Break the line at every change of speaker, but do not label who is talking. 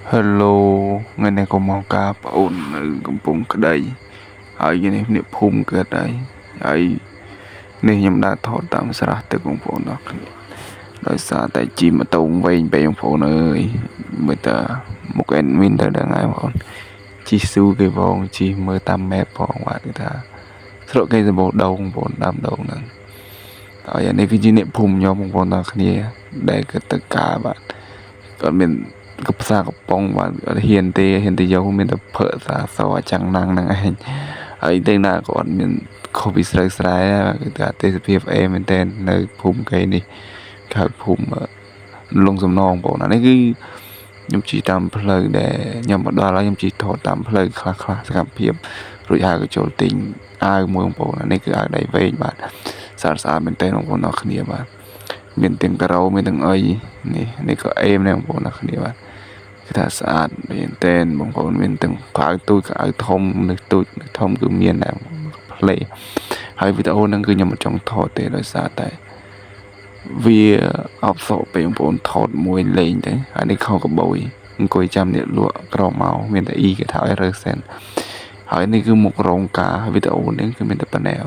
Hello ថ្ងៃនេះក៏មកការប្អូននៅកំពង់ក្តីហើយនេះនេះភូមិកើតហើយហើយនេះខ្ញុំដើរថតតាមស្រះទឹកបងប្អូនអរគ្នាដោយសារតែជិះម៉ូតូវែងពេកបងប្អូនអើយមើលតើមុខ admin ទៅដល់ហើយបងប្អូនជិះស៊ូគេផងជិះមើលតាម map ផងបាទគឺថាស្រុកគេសម្បូរដងបងប្អូនដើមដងហ្នឹងហើយអានេះគឺជាអ្នកភូមិខ្ញុំបងប្អូនទាំងគ្នាដែលគាត់ទៅការបាទគាត់មាន កផ្សារកំប៉ុងបាទអត់ហ៊ានទេហ៊ានទៅយកមានតែភើសាសអចាំងណាំងហ្នឹងឯងហើយទៅណាក៏អត់មានខុសពីស្រូវស្រែដែរបាទគឺថាទេសភាពអេមែនទែននៅភូមិគេនេះគេហៅភូមិលងសំណងបងប្អូនអានេះគឺខ្ញុំជិះតាមផ្លូវដែលខ្ញុំមកដល់ហើយខ្ញុំជិះថតតាមផ្លូវខ្លះខ្លះសកម្មភាពរួចហើយក៏ចូលទិញអាវមួយបងប្អូនអានេះគឺអាវដៃវែងបាទស្អាតស្អាតមែនទែនបងប្អូនអរគ្នាបាទមានទាំងការ៉ូមានទាំងអីនេះនេះក៏អេមដែរបងប្អូនអរគ្នាបាទ គឺថាស្អាតមែនទែនបងប្អូនមានទាំងកៅអៅទូចកៅអៅធំនៅទូចនៅធំគឺមានដែរផ្លេហើយវីដេអូហ្នឹងគឺខ្ញុំមិនចង់ថតទេដោយសារតែវាអបសក់ពេកបងប្អូនថតមួយលេងទៅហើយនេះខោកបួយអង្គុយចាំអ្នកលក់ក្រមកមានតែអ៊ីគេថាឲ្យរើសសិនហើយនេះគឺមុខរោងការវីដេអូនេះគឺមានតែប៉ុណ្ណេះ។